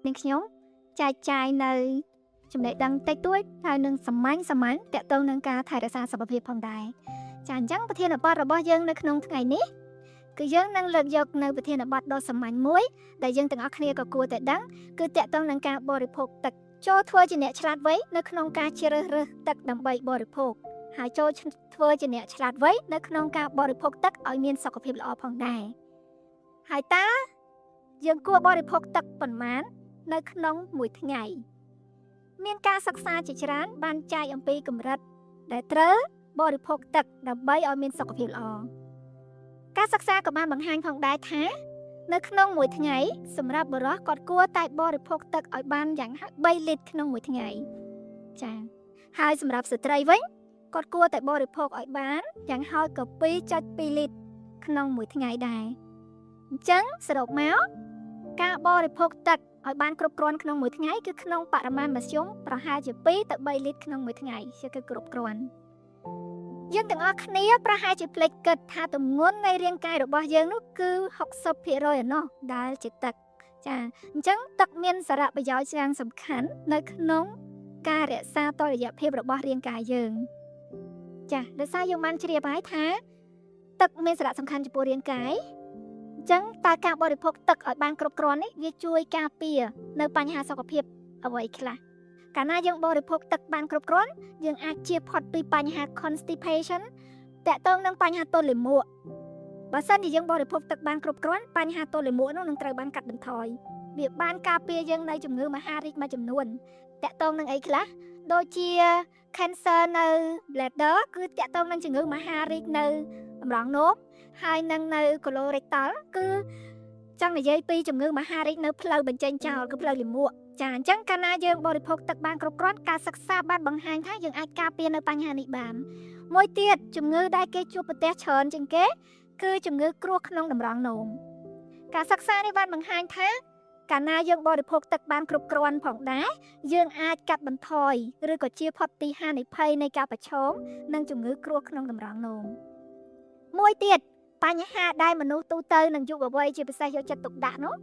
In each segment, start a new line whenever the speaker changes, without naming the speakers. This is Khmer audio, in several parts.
នាងខ្ញុំចែកចាយនៅចំណេះដឹងតិចតួចហើយនឹងសាមញ្ញសាមញ្ញទាក់ទងនឹងការថែរក្សាសុខភាពផងដែរចាអញ្ចឹងប្រធានបទរបស់យើងនៅក្នុងថ្ងៃនេះគឺយើងនឹងលើកយកនៅប្រធានបទដ៏សាមញ្ញមួយដែលយើងទាំងអស់គ្នាក៏គួរតែដឹងគឺទាក់ទងនឹងការបរិភោគទឹកចូលធ្វើជាអ្នកឆ្លាតវៃនៅក្នុងការជ្រើសរើសទឹកដើម្បីបរិភោគហើយចូលធ្វើជាអ្នកឆ្លាតវៃនៅក្នុងការបរិភោគទឹកឲ្យមានសុខភាពល្អផងដែរហើយតើយើងគួរបរិភោគទឹកប៉ុន្មាននៅក្នុងមួយថ្ងៃមានការសិក្សាជាច្រើនបានចែកអំពីកម្រិតដែលត្រូវបរិភោគទឹកដើម្បីឲ្យមានសុខភាពល្អការសិក្សាក៏បានបង្ហាញផងដែរថានៅក្នុងមួយថ្ងៃសម្រាប់បុរសគាត់គួរតែបរិភោគទឹកឲ្យបានយ៉ាងហោច3លីត្រក្នុងមួយថ្ងៃចា៎ហើយសម្រាប់ស្ត្រីវិញគាត់គួរតែបរិភោគឲ្យបានយ៉ាងហោចក៏2.2លីត្រក្នុងមួយថ្ងៃដែរអញ្ចឹងសរុបមកការបរិភោគទឹកឲ្យបានគ្រប់គ្រាន់ក្នុងមួយថ្ងៃគឺក្នុងបរិមាណមធ្យមប្រហែលជា2ទៅ3លីត្រក្នុងមួយថ្ងៃជាគឺគ្រប់គ្រាន់យើងទាំងអស់គ្នាប្រហែលជាភ្លេចគិតថាទម្ងន់នៃរាងកាយរបស់យើងនោះគឺ60%ឯណោះដែលជាទឹកចាអញ្ចឹងទឹកមានសារៈប្រយោជន៍យ៉ាងសំខាន់នៅក្នុងការរក្សាតុល្យភាពរបស់រាងកាយយើងចាដោយសារយើងបានជ្រាបហើយថាទឹកមានសារៈសំខាន់ចំពោះរាងកាយអញ្ចឹងតើការបរិភោគទឹកឲ្យបានគ្រប់គ្រាន់នេះវាជួយការពារនៅបញ្ហាសុខភាពអ្វីខ្លះកាលណាយើងបរិភោគទឹកបានគ្រប់គ្រាន់យើងអាចជៀសផុតពីបញ្ហា constipation ទាក់ទងនឹងបញ្ហាទល់លាមកបើសិនជាយើងបរិភោគទឹកបានគ្រប់គ្រាន់បញ្ហាទល់លាមកនោះនឹងត្រូវបានកាត់បន្ថយវាបានការពារយើងនៅជំងឺមហារីកមួយចំនួនទាក់ទងនឹងអីខ្លះដូចជា cancer នៅ bladder គឺទាក់ទងនឹងជំងឺមហារីកនៅតម្រងនោមហើយនឹងនៅ colorectal គឺចង់និយាយពីជំងឺមហារីកនៅផ្លូវបញ្ចេញចោលគឺផ្លូវលាមកចាអញ្ចឹងកាលណាយើងបរិភោគទឹកបានគ្រប់គ្រាន់ការសិក្សាបានបង្ហាញថាយើងអាចការពារនៅបញ្ហានេះបានមួយទៀតជំងឺដែលគេជួបប្រទះច្រើនជាងគេគឺជំងឺគ្រោះក្នុងតម្រងនោមការសិក្សានេះបានបង្ហាញថាកាលណាយើងបរិភោគទឹកបានគ្រប់គ្រាន់ផងដែរយើងអាចកាត់បន្ថយឬក៏ជៀសផុតពីហានិភ័យនៃការប្រឈមនឹងជំងឺគ្រោះក្នុងតម្រងនោមមួយទៀតបញ្ហាដែលមនុស្សទូទៅនិងយុវវ័យជាពិសេសយកចិត្តទុកដាក់នោះ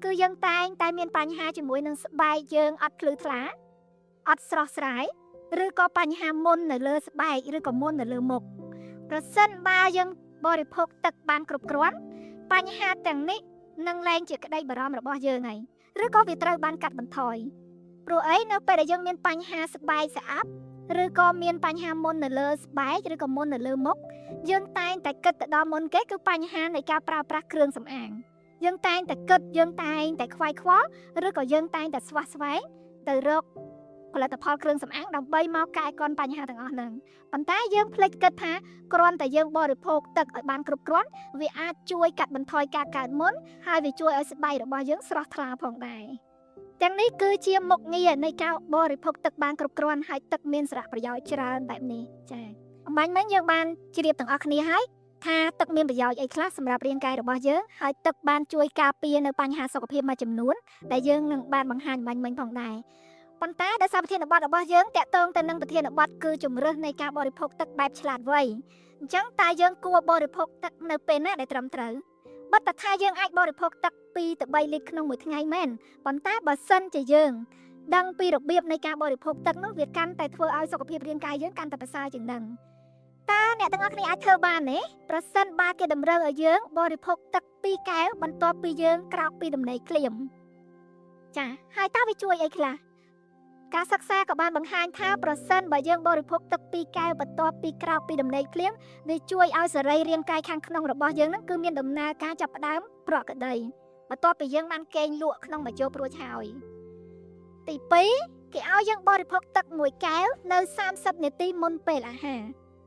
គឺយើងតែងតែមានបញ្ហាជាមួយនឹងស្បែកយើងអត់ភ្លឺថ្លាអត់ស្រស់ស្រាយឬក៏បញ្ហាមុននៅលើស្បែកឬក៏មុននៅលើមុខប្រសិនបើយើងបរិភោគទឹកបានគ្រប់គ្រាន់បញ្ហាទាំងនេះនឹងលែងជាក្តីបារម្ភរបស់យើងហើយឬក៏វាត្រូវបានកាត់បន្ថយព្រោះអីនៅពេលដែលយើងមានបញ្ហាស្បែកស្អាប់ឬក៏មានបញ្ហាមុននៅលើស្បែកឬក៏មុននៅលើមុខយើងតែងតែគិតទៅដល់មុនគេគឺបញ្ហានៃការប្រើប្រាស់គ្រឿងសម្អាងយើងតែងតែគិតយើងតែងតែខ្វាយខ្វល់ឬក៏យើងតែងតែស្វះស្វែងទៅរកផលិតផលគ្រឿងសម្អាងដើម្បីមកកែកុនបញ្ហាទាំងអស់ហ្នឹងប៉ុន្តែយើងភ្លេចគិតថាគ្រាន់តែយើងបរិភោគទឹកឲ្យបានគ្រប់គ្រាន់វាអាចជួយកាត់បន្ថយការកើតមុនហើយវាជួយឲ្យស្បែករបស់យើងស្រស់ថ្លាផងដែរទាំងនេះគឺជាមុខងារនៃការបរិភោគទឹកបានគ្រប់គ្រាន់ហើយទឹកមានសារៈប្រយោជន៍ច្រើនបែបនេះចា៎អម្បាញ់មិញយើងបានជ្រាបទាំងអស់គ្នាហើយថាទឹកមានប្រយោជន៍អីខ្លះសម្រាប់រាងកាយរបស់យើងហើយទឹកបានជួយការពារនៅបញ្ហាសុខភាពមួយចំនួនដែលយើងនឹងបានបង្ហាញអម្បាញ់មិញផងដែរប៉ុន្តែដោយសារប្រធានបទរបស់យើងទាក់ទងទៅនឹងប្រធានបទគឺជំរើសនៃការបរិភោគទឹកបែបឆ្លាតវៃអញ្ចឹងតើយើងគួរបរិភោគទឹកនៅពេលណាដែលត្រឹមត្រូវបើតថាយើងអាចបរិភោគទឹក2ទៅ3លីត្រក្នុងមួយថ្ងៃមែនប៉ុន្តែបើសិនជាយើងដឹងពីរបៀបនៃការបរិភោគទឹកនោះវាកាន់តែធ្វើឲ្យសុខភាពរាងកាយយើងកាន់តែប្រសើរជាងនឹងតើអ្នកទាំងអស់គ្នាអាចធ្វើបានទេប្រសិនបើគេតម្រូវឲ្យយើងបរិភោគទឹក2កែវបន្ទាប់ពីយើងក្រោកពីដំណេកភ្លាមចាហើយតើវាជួយអីខ្លះការសិក្សាក៏បានបង្ហាញថាប្រសិនបើយើងបរិភោគទឹក2កែវបន្ទាប់ពីក្រោកពីដំណេកភ្លាមវាជួយឲ្យសរីរាង្គកាយខាងក្នុងរបស់យើងនឹងគឺមានដំណើរការចាប់ផ្ដើមប្រក្រតីបន្ទាប់ពីយើងបានគេងលក់ក្នុងមួយជោរួចហើយទី2គេឲ្យយើងបរិភោគទឹកមួយកែវនៅ30នាទីមុនពេលអាហារ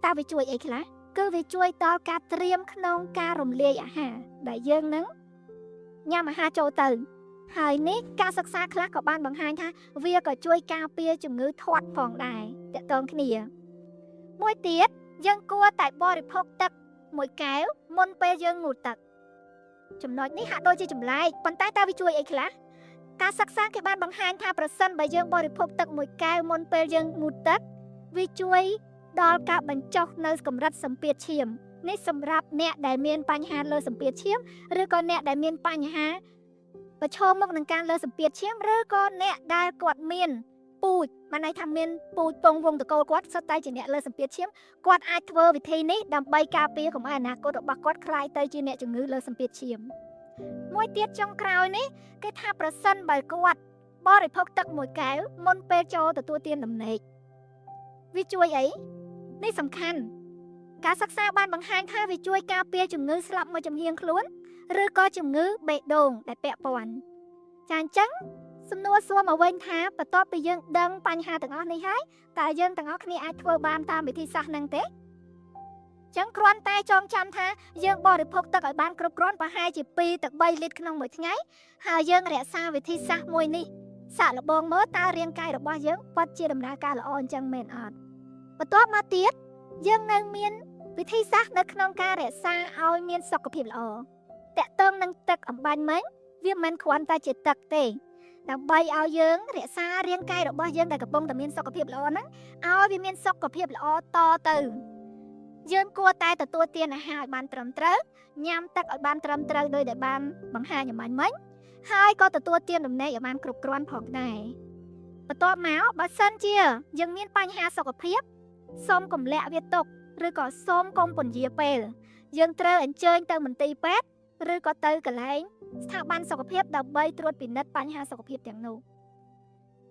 តើវាជួយអីខ្លះគឺវាជួយដល់ការត្រៀមក្នុងការរំលាយអាហារដែលយើងនឹងញ៉ាំអាហារចូលទៅហើយនេះការសិក្សាខ្លះក៏បានបង្ហាញថាវាក៏ជួយការពារជំងឺធាត់ផងដែរទាក់ទងគ្នាមួយទៀតយើងគួរតែបរិភោគទឹកមួយកែវមុនពេលយើងងូតទឹកចំណុចនេះហាក់ដូចជាចម្លែកប៉ុន្តែតើវាជួយអីខ្លះការសិក្សាគេបានបង្ហាញថាប្រសិនបើយើងបរិភោគទឹកមួយកែវមុនពេលយើងងូតទឹកវាជួយដល់ការបញ្ចុះនៅកម្រិតសម្ពាធឈាមនេះសម្រាប់អ្នកដែលមានបញ្ហាលើសម្ពាធឈាមឬក៏អ្នកដែលមានបញ្ហា ប្រឈមមុខនឹងការលើសម្ពាធឈាមឬក៏អ្នកដែលគាត់មានពូជបានន័យថាមានពូជពងវងតកូលគាត់សុទ្ធតែជាអ្នកលើសម្ពាធឈាមគាត់អាចធ្វើវិធីនេះដើម្បីការពារកុំឲ្យអនាគតរបស់គាត់ក្លាយទៅជាអ្នកជំងឺលើសម្ពាធឈាមមួយទៀតចុងក្រោយនេះគេថាប្រសិនបើគាត់បរិភោគទឹកមួយកែវមុនពេលចូលទទួលទានដំណេកវាជួយអីនេះសំខាន់ការសិក្សាបានបង្ហាញថាវាជួយការពារជំងឺស្លាប់មួយចំហៀងខ្លួនឬក៏ជំងឺបេះដូងដែលពាក់ព័ន្ធចាអញ្ចឹងសំណួរសួរមកវិញថាបន្ទាប់ពីយើងដឹងបញ្ហាទាំងអស់នេះហើយតើយើងទាំងអស់គ្នាអាចធ្វើបានតាមវិធីសាស្ត្រហ្នឹងទេចឹងគ្រាន់តែចងចាំថាយើងបរិភោគទឹកឲ្យបានគ្រប់គ្រាន់ប្រហែលជា2ទៅ3លីត្រក្នុងមួយថ្ងៃហើយយើងរក្សាវិធីសាស្ត្រមួយនេះសាកល្បងមើលតើរាងកាយរបស់យើងពិតជាដំណើរការល្អអញ្ចឹងមែនអត់បន្ទាប់មកទៀតយើងនៅមានវិធីសាស្ត្រនៅក្នុងការរក្សាឲ្យមានសុខភាពល្អតាក់ទងនឹងទឹកអំបញ្ញមិញវាមិនគ្រាន់តែជាទឹកទេដើម្បីឲ្យយើងរក្សារាងកាយរបស់យើងដែលកំពុងតែមានសុខភាពល្អហ្នឹងឲ្យវាមានសុខភាពល្អតទៅយើងគួរតែទទួលទានអាហារឲ្យបានត្រឹមត្រូវញ៉ាំទឹកឲ្យបានត្រឹមត្រូវដោយដែលបានបង្ហាញអំបញ្ញមិញហើយក៏ទទួលទានដំណេកឲ្យបានគ្រប់គ្រាន់ផងដែរបន្ទាប់មកបើសិនជាយើងមានបញ្ហាសុខភាពសូមកុំលាក់វាទុកឬក៏សូមកុំពន្យាពេលយើងត្រូវអញ្ជើញទៅមន្ទីរពេទ្យឬក៏ទៅកន្លែងស្ថាប័នសុខភាពដើម្បីត្រួតពិនិត្យបញ្ហាសុខភាពទាំងនោះ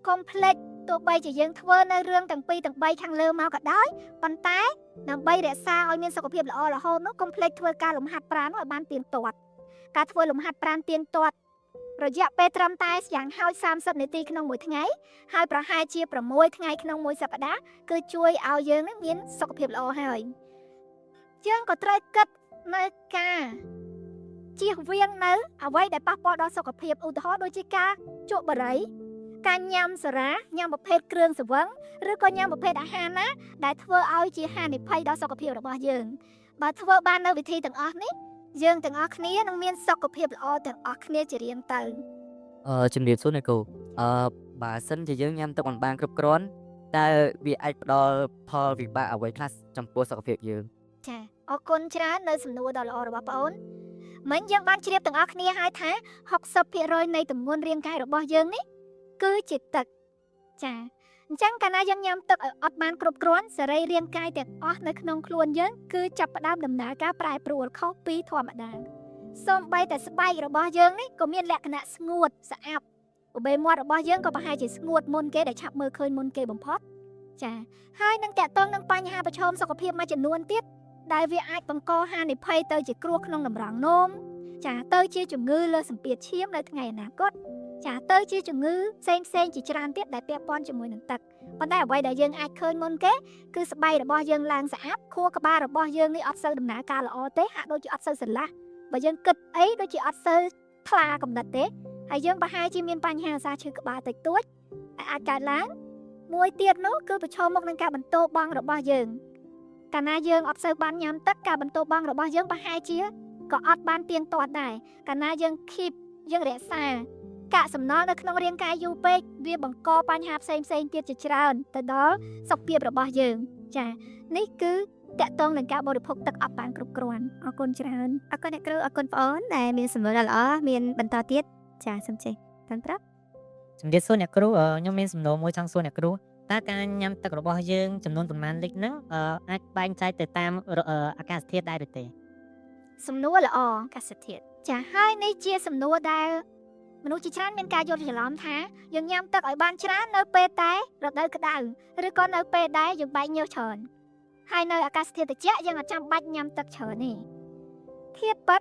កុំភ្លេចទោះបីជាយើងធ្វើនៅរឿងទាំងពីរទាំងបីខាងលើមកក៏ដោយប៉ុន្តែដើម្បីរក្សាឲ្យមានសុខភាពល្អរហូតនោះកុំភ្លេចធ្វើការលំហាត់ប្រាណឲ្យបានទៀងទាត់ការធ្វើលំហាត់ប្រាណទៀងទាត់រយៈពេលត្រឹមតែយ៉ាងហោច30នាទីក្នុងមួយថ្ងៃហើយប្រហែលជា6ថ្ងៃក្នុងមួយសប្តាហ៍គឺជួយឲ្យយើងនឹងមានសុខភាពល្អហើយយើងក៏ត្រូវគិតនៅការជៀសវាងនៅអ្វីដែលប៉ះពាល់ដល់សុខភាពឧទាហរណ៍ដូចជាការជក់បារីការញ៉ាំសារ៉ាញ៉ាំប្រភេទគ្រឿងស្រវឹងឬក៏ញ៉ាំប្រភេទអាហារណាដែលធ្វើឲ្យជាហានិភ័យដល់សុខភាពរបស់យើងបើធ្វើបាននៅវិធីទាំងអស់នេះយើងទាំងអស់គ្នានឹងមានសុខភាពល្អទាំងអស់គ្នាជារៀងទៅ
ជំរាបសួរអ្នកគ្រូអឺបើសិនជាយើងញ៉ាំទឹកមិនបានគ្រប់គ្រាន់តើវាអាចផ្ដល់ផលវិបាកអ្វីខ្លះចំពោះសុខភាពយើង
ចាអរគុណច្រើននៅសំណួរដ៏ល្អរបស់ប្អូនមិញយើងបានជ្រាបទាំងអស់គ្នាហើយថា60%នៃទម្ងន់រាងកាយរបស់យើងនេះគឺជាទឹកចាអញ្ចឹងកាលណាយើងញ៉ាំទឹកឲ្យអត់បានគ្រប់គ្រាន់សរីរាង្គកាយទាំងអស់នៅក្នុងខ្លួនយើងគឺចាប់ផ្ដើមដំណើរការប្រែប្រួលខុសពីធម្មតាសូម្បីតែស្បែករបស់យើងនេះក៏មានលក្ខណៈស្ងួតស្អាប់ឧបេមាត់របស់យើងក៏ប្រហែលជាស្ងួតមុនគេដែលឆាប់មើលឃើញមុនគេបំផុតចាហើយនឹងតកតងនឹងបញ្ហាប្រឈមសុខភាពមួយចំនួនទៀតដែលវាអាចបង្កហានិភ័យទៅជាគ្រោះក្នុងតម្រងនោមចាទៅជាជំងឺលើសម្ពាធឈាមនៅថ្ងៃអនាគតចាទៅជាជំងឺផ្សេងផ្សេងៗជាច្រើនទៀតដែលពាក់ព័ន្ធជាមួយនឹងទឹកប៉ុន្តែអ្វីដែលយើងអាចឃើញមុនគេគឺស្បែករបស់យើងឡើងស្អាតខួរក្បាលរបស់យើងនេះអត់សូវដំណើរការល្អទេហាក់ដូចជាអត់សូវស្រឡះបើយើងគិតអីដូចជាអត់សូវថ្លាកំណត់ទេហើយយើងប្រហែលជាមានបញ្ហាអាសាឈឺក្បាលតិចតួចដែលអាចកើតឡើងមួយទៀតនោះគឺប្រឈមមុខនឹងការបន្ទោបង់របស់យើងកាលណាយើងអត់សូវបានញ៉ាំទឹកការបន្ទោបង់របស់យើងប្រហែលជាក៏អត់បានទៀងទាត់ដែរកាលណាយើង keep យើងរក្សាកាកសំណល់នៅក្នុងរាងកាយយូរពេកវាបង្កបញ្ហាផ្សេងផ្សេងៗទៀតជាច្រើនទៅដល់សុខភាពរបស់យើងចានេះគឺតកតងនឹងការបរិភោគទឹកអត់បានគ្រប់គ្រាន់អរគុណច្រើន
អរគុណអ្នកគ្រូអរគុណបងអូនដែលមានសំណួរដ៏ល្អមានបន្តទៀតចាសូមចេះតាន់ប្រាប់
ជំរាបសួរអ្នកគ្រូខ្ញុំមានសំណួរមួយចង់សួរអ្នកគ្រូតើការញ៉ាំទឹករបស់យើងចំនួនប៉ុន្មានលីត្រហ្នឹងអាចបែងចែកទៅតាមអាកាសធាតុដែរឬទេ
សំណួរល្អ
កសិធាតុ
ចាហើយនេះជាសំណួរដែលមនុស្សជាច្រើនមានការយល់ច្រឡំថាយើងញ៉ាំទឹកឲ្យបានច្រើននៅពេលតែរដូវក្តៅឬក៏នៅពេលដែលយើងបែកញើសច្រើនហើយនៅអាកាសធាតុត្រជាក់យើងអត់ចាំបាច់ញ៉ាំទឹកច្រើនទេធាតុពិត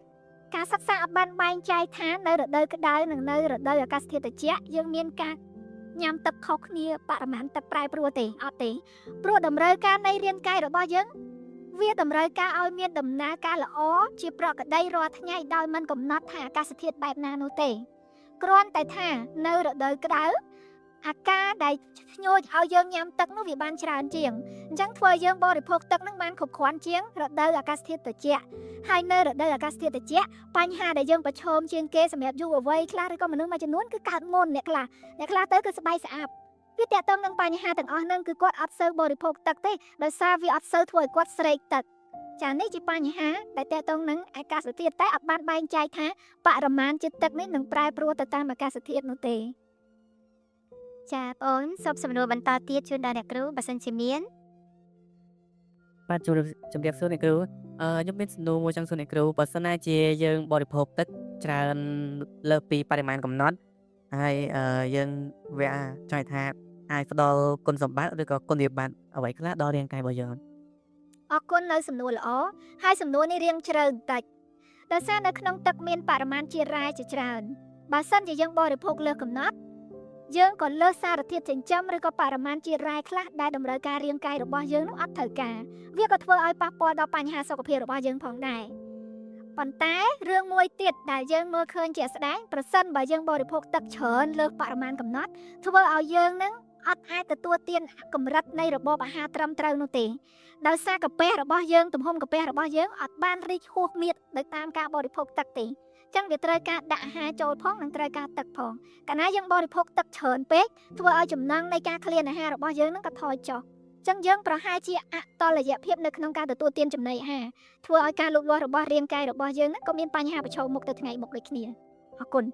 ការសិក្សាអត់បានបែងចែកថានៅរដូវក្តៅនិងនៅរដូវអាកាសធាតុត្រជាក់យើងមានការញ៉ាំទឹកខុសគ្នាបរិមាណទឹកប្រែប្រួលទេអត់ទេព្រោះតម្រូវការនៃរាងកាយរបស់យើងវាតម្រូវការឲ្យមានដំណើរការល្អជាប្រក្រតីរាល់ថ្ងៃដោយមិនកំណត់ថាអាកាសធាតុបែបណានោះទេគ្រាន់តែថានៅរដូវក្តៅអាការដែលឈ្ញោចឲ្យយើងញ៉ាំទឹកនោះវាបានច្រើនជាងអញ្ចឹងធ្វើឲ្យយើងបរិភោគទឹកនឹងបានគ្រប់គ្រាន់ជាងរដូវអាកាសធាតុត្រជាក់ហើយនៅរដូវអាកាសធាតុត្រជាក់បញ្ហាដែលយើងប្រឈមជាងគេសម្រាប់យុវវ័យខ្លះឬក៏មនុស្សមួយចំនួនគឺកើតមុនអ្នកខ្លះអ្នកខ្លះទៅគឺស្បែកស្អាប់វាតាក់ទងនឹងបញ្ហាទាំងអស់ហ្នឹងគឺគាត់អត់សូវបរិភោគទឹកទេដោយសារវាអត់សូវធ្វើឲ្យគាត់ស្រេកទឹក ចានេះជាបញ្ហាដែលតកតងនឹងអាកាសធាតុតែអត់បានបែងចែកថាបរិមាណជាតិទឹកនេះនឹងប្រែប្រួលទៅតាមអាកាសធាតុនោះទេ
ចាបងអូនសូមសំណួរបន្តទៀតជូនដល់អ្នកគ្រូបើសិនជាមាន
បាទជម្រាបជម្រាបសួរអ្នកគ្រូខ្ញុំមានសំណួរមួយចង់សួរអ្នកគ្រូបើសិនណាជាយើងបរិភោគទឹកច្រើនលើសពីបរិមាណកំណត់ហើយយើងវាចង់ថាអាចផ្ដល់គុណសម្បត្តិឬក៏គុណវិបត្តិអ្វីខ្លះដល់រាងកាយរបស់យើង
អរគុណនៅសំណួរល្អហើយសំណួរនេះរៀងជ្រៅបន្តិចដោយសារនៅក្នុងទឹកមានបរិមាណជាតិរ៉ែជាច្រើនបើសិនជាយើងបរិភោគលើសកំណត់យើងក៏លើសសារធាតុចិញ្ចឹមឬក៏បរិមាណជាតិរ៉ែខ្លះដែលតម្រូវការរាងកាយរបស់យើងនោះអត់ត្រូវការវាក៏ធ្វើឲ្យប៉ះពាល់ដល់បញ្ហាសុខភាពរបស់យើងផងដែរប៉ុន្តែរឿងមួយទៀតដែលយើងមើលឃើញជាក់ស្ដែងប្រសិនបើយើងបរិភោគទឹកច្រើនលើសបរិមាណកំណត់ធ្វើឲ្យយើងនឹងអត់អាចទទួលទានកម្រិតនៃរបបអាហារត្រឹមត្រូវនោះទេ ដោយសារកាពះរបស់យើងទំហំកាពះរបស់យើងអត់បានរីកហួសមៀតទៅតាមការបរិភោគទឹកទេអញ្ចឹងវាត្រូវការដាក់អាហារចូលផងនិងត្រូវការទឹកផងកាលណាយើងបរិភោគទឹកច្រើនពេកធ្វើឲ្យចំណង់នៃការឃ្លានអាហាររបស់យើងនឹងក៏ថយចុះអញ្ចឹងយើងប្រហែលជាអតុល្យភាពនៅក្នុងការទទួលទានចំណីអាហារធ្វើឲ្យការលូតលាស់របស់រាងកាយរបស់យើងនឹងក៏មានបញ្ហាប្រឈមមុខទៅថ្ងៃមុខដូចគ្នាអរគុណ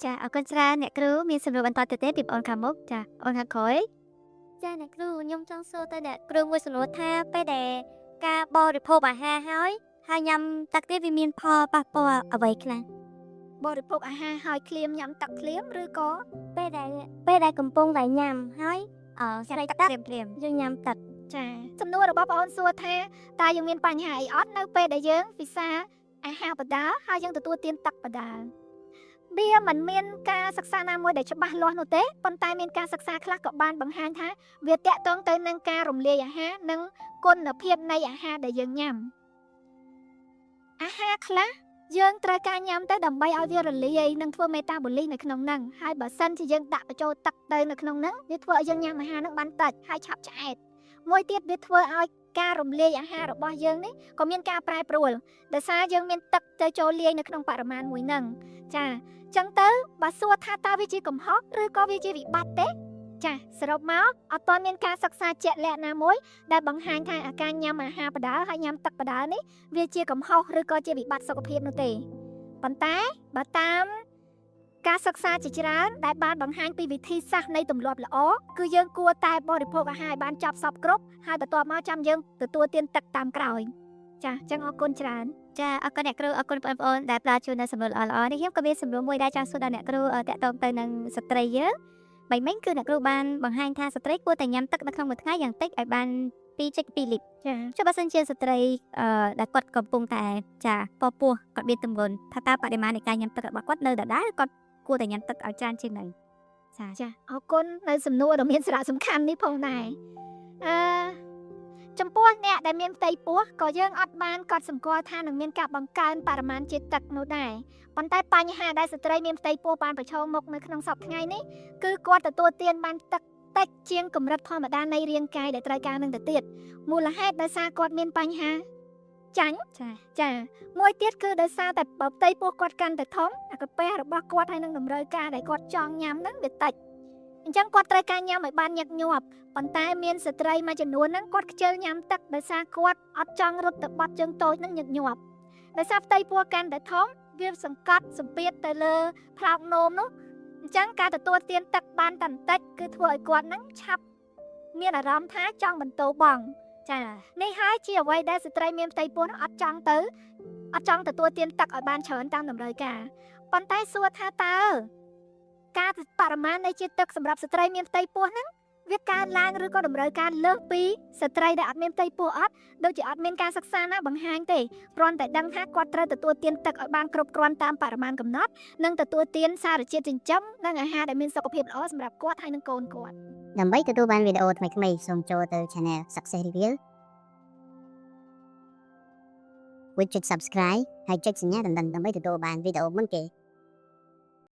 ចាអរគុណច្រើនអ្នកគ្រូមានសំណួរបន្តទៀតទេពីបងអូនខាងមុខចាអូនខាងក្រោយ
ចាអ្នកគ្រូខ្ញុំចង់សួរទៅអ្នកគ្រូមួយសំណួរថាពេលដែលការបរិភោគអាហារហើយហើយញ៉ាំទឹកទៀតវាមានផលប៉ះពាល់អ្វីខ្លះ
បរិភោគអាហារហើយឃ្លាមញ៉ាំទឹកឃ្លាមឬក៏
ពេលដែលកំពុងតែញ៉ាំហើយស្រេកទឹក
ភ្លាមភ្លាម
យើងញ៉ាំទឹក
ចាសំណួររបស់បងអូនសួរថាតើយើងមានបញ្ហាអីអត់នៅពេលដែលយើងពិសាអាហារបដាហើយយើងទទួលទានទឹកបដាវាមិនមានការសិក្សាណាមួយដែលច្បាស់លាស់នោះទេប៉ុន្តែមានការសិក្សាខ្លះក៏បានបង្ហាញថាវាតាក់ទងទៅនឹងការរំលាយអាហារនិងគុណភាពនៃអាហារដែលយើងញ៉ាំអាហារខ្លះយើងត្រូវការញ៉ាំទៅដើម្បីឲ្យវារលាយនិងធ្វើមេតាបូលីសនៅក្នុងហ្នឹងហើយបើសិនជាយើងដាក់បញ្ចូលទឹកទៅនៅក្នុងហ្នឹងវាធ្វើឲ្យយើងញ៉ាំអាហារហ្នឹងបានតិចហើយឆាប់ឆ្អែតមួយទៀតវាធ្វើឲ្យការរំលាយអាហាររបស់យើងនេះក៏មានការប្រែប្រួលដោយសារយើងមានទឹកទៅចូលលាយនៅក្នុងបរិមាណមួយហ្នឹងចាអញ្ចឹងទៅបើសួរថាតើវាជាកំហុសឬក៏វាជាវិបត្តិទេចាសរុបមកអត់ទាន់មានការសិក្សាជាក់លាក់ណាមួយដែលបង្ហាញថាអាការញ៉ាំអាហារបដាហើយញ៉ាំទឹកបដានេះវាជាកំហុសឬក៏ជាវិបត្តិសុខភាពនោះទេប៉ុន្តែបើតាមការសិក្សាជាច្រើនដែលបានបង្ហាញពីវិធីសាស្ត្រនៃទម្លាប់ល្អគឺយើងគួរតែបរិភោគអាហារឲ្យបានចប់សព្វគ្រប់ហើយបន្ទាប់មកចាំយើងទទួលទានទឹកតាមក្រោយចាអញ្ចឹងអរគុណច្រើន
ចាអរគុណអ្នកគ្រូអរគុណបងប្អូនដែលផ្ដល់ជូននូវសំណួរល្អៗនេះខ្ញុំក៏មានសំណួរមួយដែរចង់សួរដល់អ្នកគ្រូតាក់ទងទៅនឹងស្ត្រីយើងបីមិញគឺអ្នកគ្រូបានបង្ហាញថាស្ត្រីគួរតែញ៉ាំទឹកនៅក្នុងមួយថ្ងៃយ៉ាងតិចឲ្យបាន2.2លីត្រ
ចា
ចុះបើសិនជាស្ត្រីដែលគាត់កំពុងតែចាពពោះគាត់មានទម្ងន់ថាតើបរិមាណនៃការញ៉ាំទឹករបស់គាត់នៅដដែលគាត់គួរតែញ៉ាំទឹកឲ្យច្រើនជាងហ្នឹងចា
ចាអរគុណនៅសំណួរដ៏មានសារៈសំខាន់នេះផងដែរអឺចំពោះអ្នកដែលមានផ្ទៃពោះក៏យើងអត់បានកត់សម្គាល់ថានឹងមានការបង្កើនបរិមាណជាតិទឹកនោះដែរប៉ុន្តែបញ្ហាដែលស្ត្រីមានផ្ទៃពោះបានប្រឈមមុខនៅក្នុងសប្តាហ៍ថ្ងៃនេះគឺគាត់ទទួលទានបានទឹកតិចជាងកម្រិតធម្មតានៃរាងកាយដែលត្រូវការនឹងទៅទៀតមូលហេតុដោយសារគាត់មានបញ្ហាចាញ់
ចា
ចាមួយទៀតគឺដោយសារតែបើផ្ទៃពោះគាត់កាន់តែធំអាកាពះរបស់គាត់ហើយនឹងតម្រូវការដែលគាត់ចង់ញ៉ាំហ្នឹងវាតិចអញ្ចឹងគាត់ត្រូវការញ៉ាំឲ្យបានញឹកញាប់ប៉ុន្តែមានស្ត្រីមួយចំនួនហ្នឹងគាត់ខ្ជិលញ៉ាំទឹកដោយសារគាត់អត់ចង់រត់ទៅបាត់ជើងតូចហ្នឹងញឹកញាប់ដោយសារផ្ទៃពោះកាន់តែធំវាសង្កត់សម្ពាធទៅលើផ្លោកនោមនោះអញ្ចឹងការទទួលទានទឹកបានតែបន្តិចគឺធ្វើឲ្យគាត់ហ្នឹងឆាប់មានអារម្មណ៍ថាចង់បន្ទោបងចានេះហើយជាអ្វីដែលស្ត្រីមានផ្ទៃពោះហ្នឹងអត់ចង់ទៅអត់ចង់ទទួលទានទឹកឲ្យបានច្រើនតាមតម្រូវការប៉ុន្តែសួរថាតើការបរិមាណនៃជាតិទឹកសម្រាប់ស្ត្រីមានផ្ទៃពោះហ្នឹងវាកើនឡើងឬក៏តម្រូវការលើសពីស្ត្រីដែលអត់មានផ្ទៃពោះអត់ដូចជាអត់មានការសិក្សាណាបង្ហាញទេគ្រាន់តែដឹងថាគាត់ត្រូវទទួលទានទឹកឲ្យបានគ្រប់គ្រាន់តាមបរិមាណកំណត់និងទទួលទានសារជាតិចិញ្ចឹមនិងអាហារដែលមានសុខភាពល្អសម្រាប់គាត់ហើយនិងកូនគាត់
ដើម្បីទទួលបានវីដេអូថ្មីៗសូមចូលទៅ Channel Success Reveal រួចចុច Subscribe ហើយចុចសញ្ញាដណ្ដឹងដើម្បីទទួលបានវីដេអូមុនគេ។